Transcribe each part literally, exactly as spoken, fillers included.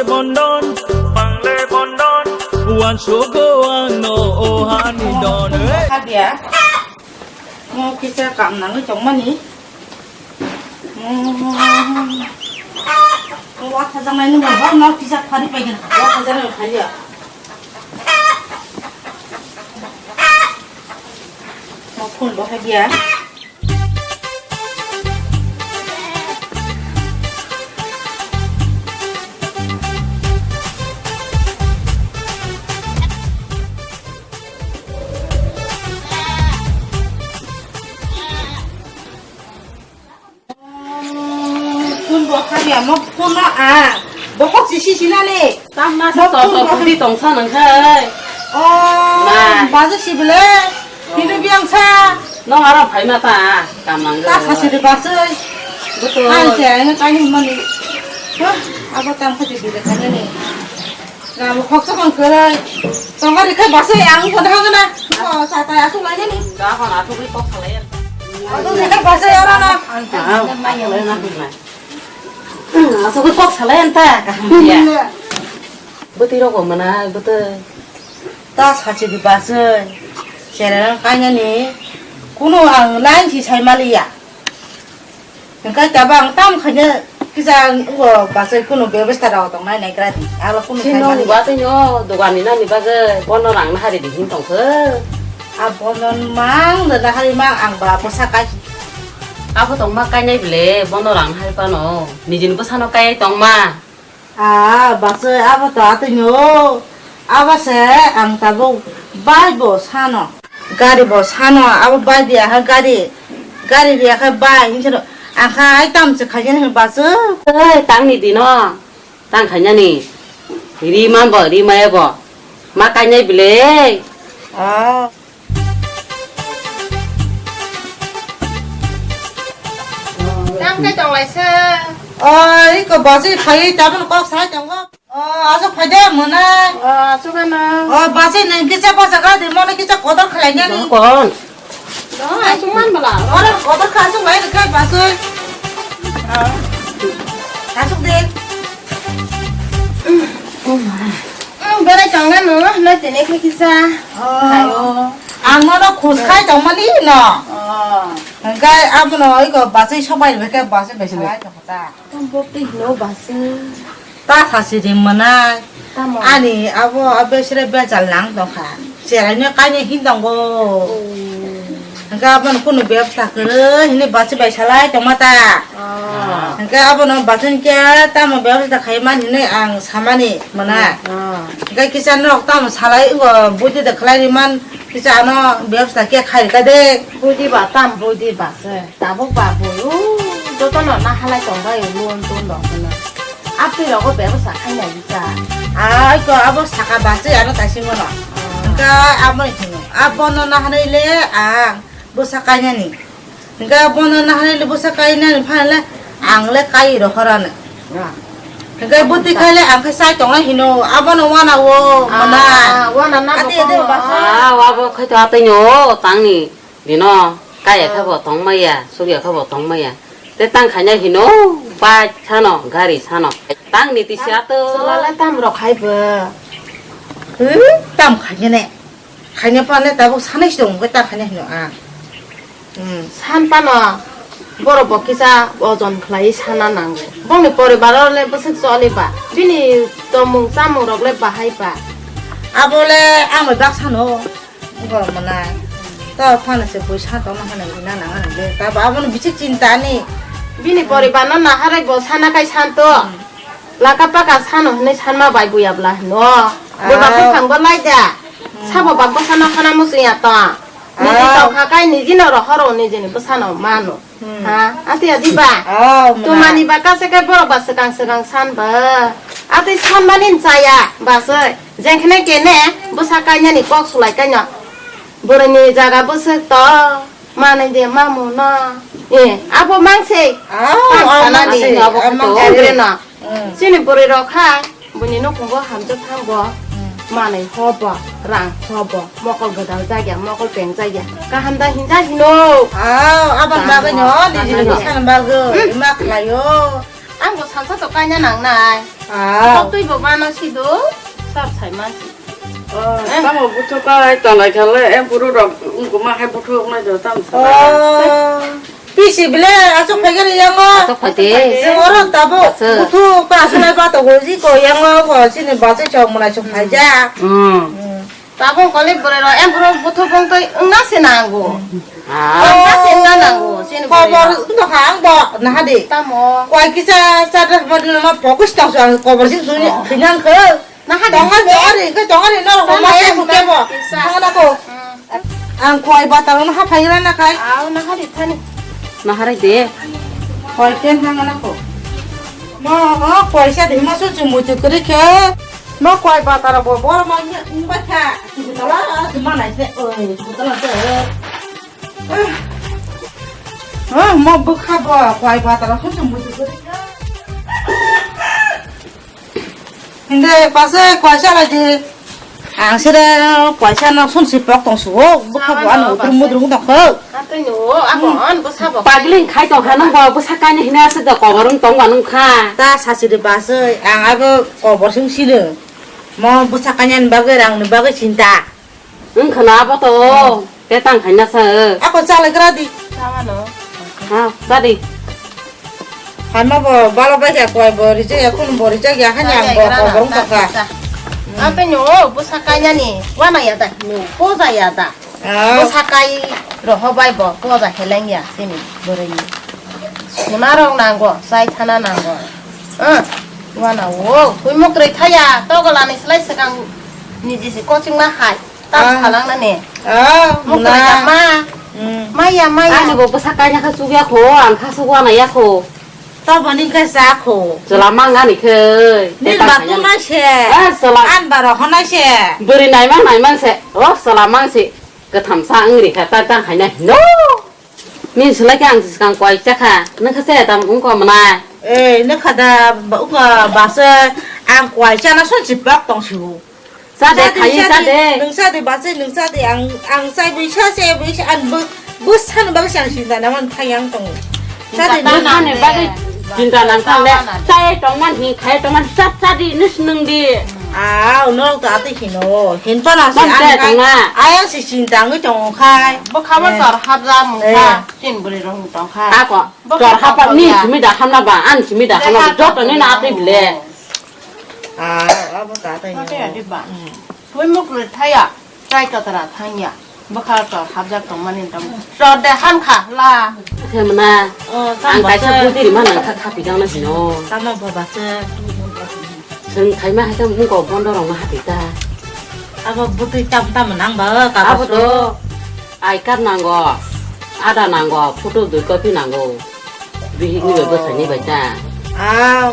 Bondon, pangle bondon, uansugo ang no o hani don. Habia. Mo kisa kam nangwi tongmani. Mo watha jangnai nungba ba mo kisa phari paigena. Watha jangnai phariya. Mo phone bo habia. Phone bo habya mo phone no a. Bokok si si sinani. Tamna sa mo phone bo habya. Di tongsa nangkhai. Oh, ma. Baza si bele. Hindu biang sa. No ara phai ma ta. Kamang. Ta sa si de basai. Betul. Hai se, ini kaini mani. Hah, abo tam kha di de kanya ni. Ramo khoksa mang kwrwi. Tongari khe basai ang kono hangna. O satai asuk lainani. Da hon asuk ri kok salai. Asuk ri khe basai oro na. Asuk ri kok salai anta. Ya. Bwtwi rok mana bwtwi. Ta sachi di basai. Sere kainani. Kuno ang lain si sai maliya. Hingke tabang tam khaina kisa wngo basai kunu bebasta rok tongnai nai kra di. Aro kunu sai mani. Watwi no dogan ni nani bagwi bono rang nahari di hin tongkhe. A bono mang da nahari mang ang ba bwsa kai. Abo tongma kainai bile bono rang nahari pano. Nijini bwsano kai tongma. Ah, basai abo to atwino. Abo se ang tabuk bai bo sano. Gari bo sano, abo bai di aha gari. Gari di aha bai hinse no. Ang khai tam se khaijani basai. Oi, tangni dino. Tang khaijani. Ri man bo, ri maya bo. Ma kainai bile. Ah. Tam khe tong lai se. Oi, ko basi phai tabon kok sai tongo. O, asuk phai de mwnai. O, asuk ano. O, basi nang kisa basa ga de mona kisa kotor khalai nani. Kon? Do, asuk man bala. Ora kotor kha asuk lai kai basai. Asuk de. Ang berai tongna no, no tene khe kisa. Oh. Ang no no khus khai tongmani no. Oh. Hingkai abono iko basai sobai bai khe basai bai salai tongkha ta. Tam bok twi hino basai. Ta sasi rim manai. Tamo. Ani abo abesre bejal nang tongkha. Cherai no kaine hin tongo. Oh. Hingke abono kunu bebsa kwrwi hinwi bachi bai salai tongma ta. Ah. Hingke abono bachon khe tamo bebsa khai man hinwi ang samani mwnai. Ah. Hingke kisa norok tamo salai wngo buidi de khlai ri man kisa ano bebsa khe khai rwkha de. Buidi ba tam buidi ba se tabuk ba bui o jotono nahalai tongbai o lon ton rok hwnwi. Aptwi rogo bebsa khainai bwsa. Ai ko abo saka bachwi ano taisingo no. Ah. Hingke abo hino. Abono nahanai le ang bwsa kainani. Hingke abono nahanai le bwsa kainani phanle ang le kai rohorani. Ah. Hingke bwtwi khai le ang khe chai tongnai hino. Abono wana o mana. Ah, wana na ati ati bwsa. Ah, wabo khai to atwi no tangni. Dino, kaya khe bo tong maya, sugya khe bo tong maya. Te tang khaina hino, bike sano, gari sano. Tang ni tisi ato. Chwla le tam rok khai bo. Hwi, tam khaina ne. Khaina pa le tabuk sanai si tong, tam khaina hino a. Hmm. San pano, borok bo kisa ojon khlai sana nango. Bongni poribar o le bwswk choli ba. Bini tomung chamung rok le bahai ba. Abo le ang bai bak sano. Borok mwnai. Ta phano se bui sa tongma hwnwi rina nang ani le. Ta ba abono bichik chinta ani. Bini poribar no naharwi bo sana kai santo. Hmm. Laka paka sano hwnwi sanma bai buya bla hino. Bo ba buphang bo lai da. Hmm. Sabo ba bwsano hana muchung ya to. Niji tongkha kai niji no rohoro nijini bwsano mano. Hmm. Ha, ati adi ba? Oh, mwnai. Tumani ba kase kai borok ba swkang swkang san ba. Ati san mani chaya ba se. Jengkhne kene bwsa kainani kok sulai kaino. Boroni jaga bwswk to manai de mamu no. E, abo mangse. Oh, oh, mangse. Abo mangse. Kongre no. Mm. Chini bwrwi rok hai, buini nukhungo hamjak thango, mm, manwi hobo, rang hobo, mokol gwdal jakya, mokol peng jakya, kaham da hinjak hino. Ah, aboni bagwi no, nini nini sana bagwi, mm, ima khlaio. Ang bo salsa to kaina nangnai. Ah. Koktwi bo mano sido. Sab sai mansi. Oh, eh. Tamo buthuk kai tonglai khalle, em puru rok, um, kuma hai buthuk nai do tam sa. Oh. Pisi bile, asok phai gani yango. Asok phai de. Oro tabo. Asok. Buthuk ka asulai ba to goji ko yango ko sini ba se chok mona chok phai ja. Hmm. Hmm. Tabung kole bore ro em bro buthu bung toi wngna se nango. Ah. Wngna se wngna nango, sini bore ro. Khobor wngtong kha ang bo naha di. Tamo. Kwai kisa chatra bari no ma focus tong so ang khobor sing suni. Oh. Thinang khe. Naha di. Tonga di ori, khe tonga di no ma se kebo. Kisa. Thangna ko. Hmm. Ang kwai bataro no ha phai gra na khai. Au naha di thani. Naha rai de. Kwai ken thangna ko. Mo, o, kwai sa di ma su chu mu chu kri khe. No kwai ba tara bo bor ma ni ba kha. Ki tala, ki ma nai se. Oi, ki tala se. Ah, mo bwkha bo kwai ba tara su chu mu chu kri. Hinde pase kwai sa la di. Ang sere kwai sa no sun si pok tong su. Bwkha bo ano utur mudrung tong kho. Atoi no, abo on bwsa bo. Pagling khai tong kha nang bo bwsa kaini hina se do kobor wng tong ba nung kha. Ta sasi de basoi, ang abo kobor sing sile. Mo bwsa kaini ani bagwi rang ni bagwi chinta. Wng khana abo to. Te tang khaina sa. Ako chalai gra di. Tawano. Ha, tadi. Hama bo balo bai kha koi bo rijak ya kun bo rijak ya hanya bo kobor wng kha. Ape no bwsa kaini ani wana ya da. No, poja ya da. Ah. Bwsa kai roho bai bo poja heleng ya sini boroi. Suna rok nango, chai thana nango. Ah, wana wo, kui mok roi thaya, to gola ni slai sekang ni jisi coaching ma hai, tam salang na ne. Ah, mok roi ma. Hmm. Maya, maya. Ani bo bwsa kaina kha sugya kho, ang kha sugwa na ya kho. Tabani khe cha kho. Chwla mang ani khe. Nini ba tunai se. Ah, chwla. An baro honai se. Bwrwi naimang naimang se. Oh, chwla mang se. Kwtham sa wng rikha ta tang haina hino. Nini swlai khe ang swkang kwai cha kha. Nang kha se tam wng ko mwnai. Eh, nang kha da ba, wng ko ba se ang kwai cha na son si pak tong si. Chade, chade, khai chade, chade. Nwng chade, bachai nwng chade, ang, ang chai bui sa, chai bui sa, ang bw-, bwsani bagwi se ang sinta nangmani thai ang tongo. Chade, nwng chade. Bwsani bagwi sinta nang thang le, chai tongmani, khai tongmani, chap chadi, nwng di. Ah, norok to atwi hino, hinphano se ang khai, ayang se sinta wngwi tongo khai. Bwkhabo chor hapjak mungkha, chini bwrwi rok tongkha. Ako, chor hapjak ni simi da hamna ba, ani simi da hamna ba, joto ni na atwi bile. Ah, abo ta tai. Ate adi ba. Twi muk rwi thaya, chai katra thangya. Bwkha chor hapjak tongmani tong. Chor de han kha la. Khe mna. Oh, ang kaisa bwtwi rima nang kha khapi jang na hino. Tamo baba se. Seng thaima hai ta mung ko bondo rong na hati ta. Abo bwtwi tam tam nang ba ka. Abo to. I card nango, ada nango, photo dui copy nango. Bihik ni bai bwsai ni bai ta. Ah,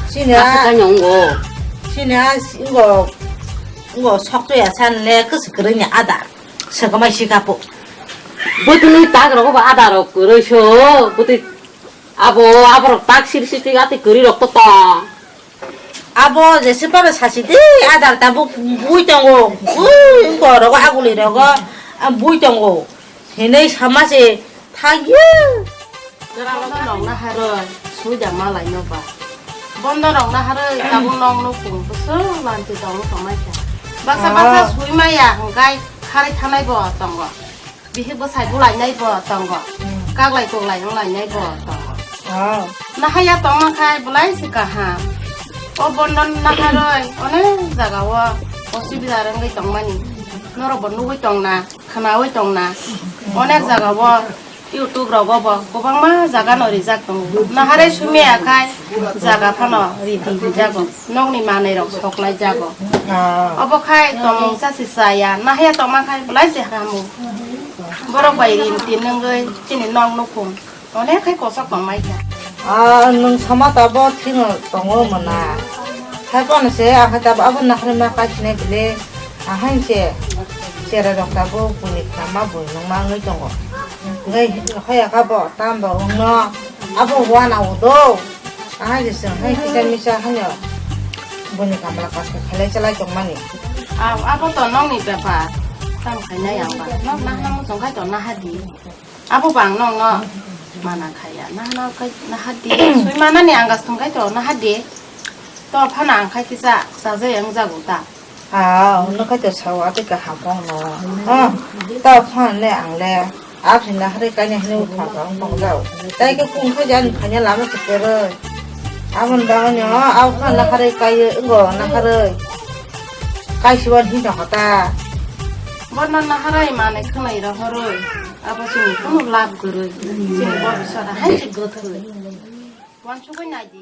sini a. Asa ka nyongo. Sini a, si-, ngo, ngo sok to ya san le, kus kering ni ada. Sekamai si kapo. Butuni tag rok ba ada rok roi so, buti abo, abo rok tag sir sir ti ati kuri rok to tong. Abo jese paro sasi de, adar tabuk bui tongo, bui ungko rogo aguli rogo, ah, bui tongo. Hinui sama se thangya. Bondo rok na haroi, suida malai no ba. Bondo rok na haroi, tabuk nong no kung, bwswk lanti tong no tongmai kha. Baksa baksa sui maya, hwnkhe kharwi thanai bo tongo. Bihik bwsai bulainai bo tongo. Hmm. Kaglai kuglai wnglainai bo tongo. Oh. Nahaya tongma khai belai se kaham. O bondo naharoi onek jaga o osubida wngwi tongmani. Norok bo nugwi tongna, khnawi tongna. Onek jaga o YouTube rogo bo kwbangma jaga no rijak tongo. Naharoi sumya khai jaga phano ridi rijago. Nokni manwi rok soklai jago. Ah. Obo khai tongmung sa si chaya, nahaya tongma khai belai se hamu. Borok bai rin tin nungwi chini nok nukhung onek khai kosok tongmai kha. Ah, nwng sama tabo thino tongo mona. Hai pono se, ah, tabo abo naharima kaisinai bile. Ahai se, sere rok tabo buni khama bui nungma wngwi tongo. Ngai hoya kabo tambo wngno abo wana udo. Ahai se, hai kisa misa hanya buni kamla kaska khalai chalai tongmani. Ab-, abo to nokni bepar. Tam khainai ang ba. Nok nahamo tongkhai to nahadi. Abo bang nokno. Mana khaya, nahana khai, nahadi. Sui manani ang gas tong khai to, nahadi. To phana ang khai kisa, sajai ang jago ta. Ah, no khai to sawa te kaham kong no. Ah, to phan le ang le. Absi nahari kanya hini utha kong kong jao. Tai ke kung khai jan khanya lama chukere. Amon banganyo, au phan nahari kaye, ngo nahari. Kaisiwan hino hota. Borna naharai mane khwnai rohoroi. Abo chini kono lab goroi. Chini bobiswt hai se gothoi. Wansugoi naidi.